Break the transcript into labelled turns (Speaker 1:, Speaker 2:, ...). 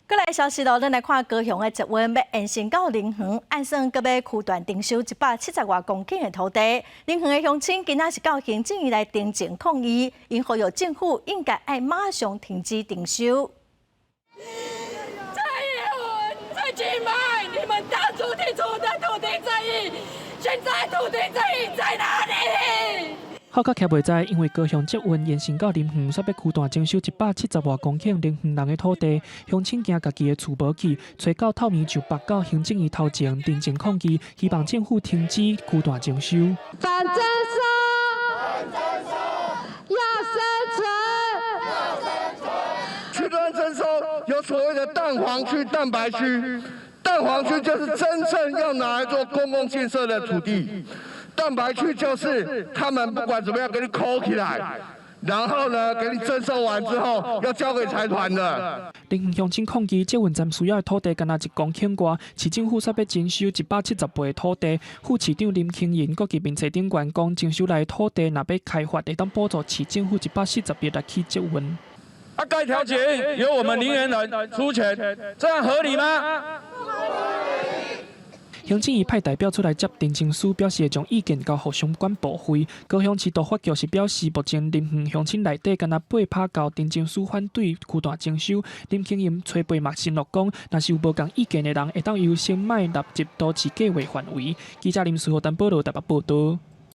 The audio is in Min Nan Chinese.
Speaker 1: 閣來消息咯，咱來看高雄的捷運欲延伸到林園，按算閣欲區段徵收170外公頃的土地。林園的鄉親今仔是到行政院來陳情抗議，𪜶呼籲政府應該愛馬上停止徵收。
Speaker 2: 蔡英文、蔡其邁，你們當初提出的土地正義，現在土地正義在哪裡？
Speaker 3: 哭甲徛袂知，因為高雄捷運延伸到林園，煞欲區段徵收170外公頃林園人的土地，鄉親驚家己的厝無去，揣到透明就北到行政院頭前陳情抗議，希望政府停止區段徵收。
Speaker 2: 反徵收，要生存。
Speaker 4: 區段徵收有所謂的蛋黃區、蛋白區，蛋黃區就是真正要拿來做公共建設的土地。蛋白區就是他們不管怎麼樣給你扣起來，然後呢，給你徵收完之後要交給財團的。
Speaker 3: 林園鄉親抗議，捷運站需要的土地干焦1公頃外，市政府煞欲徵收170倍的土地。副市長林慶仁閣佇面冊頂懸講，徵收來的土地若欲開發，會當補助市政府140億來起捷運。
Speaker 5: 啊，蓋條捷運由我們林園人出錢，這樣合理嗎？
Speaker 3: 行政院派代表出來接陳情書，表示會將意見交予相關部會。高雄市都發局是表示，目前林園鄉親內底干焦八趴交陳情書反對區段徵收。林慶仁初八嘛承諾講，若是有無仝意見的人，會當優先莫納入都市計畫範圍。記者林書豪、陳保羅台北報道。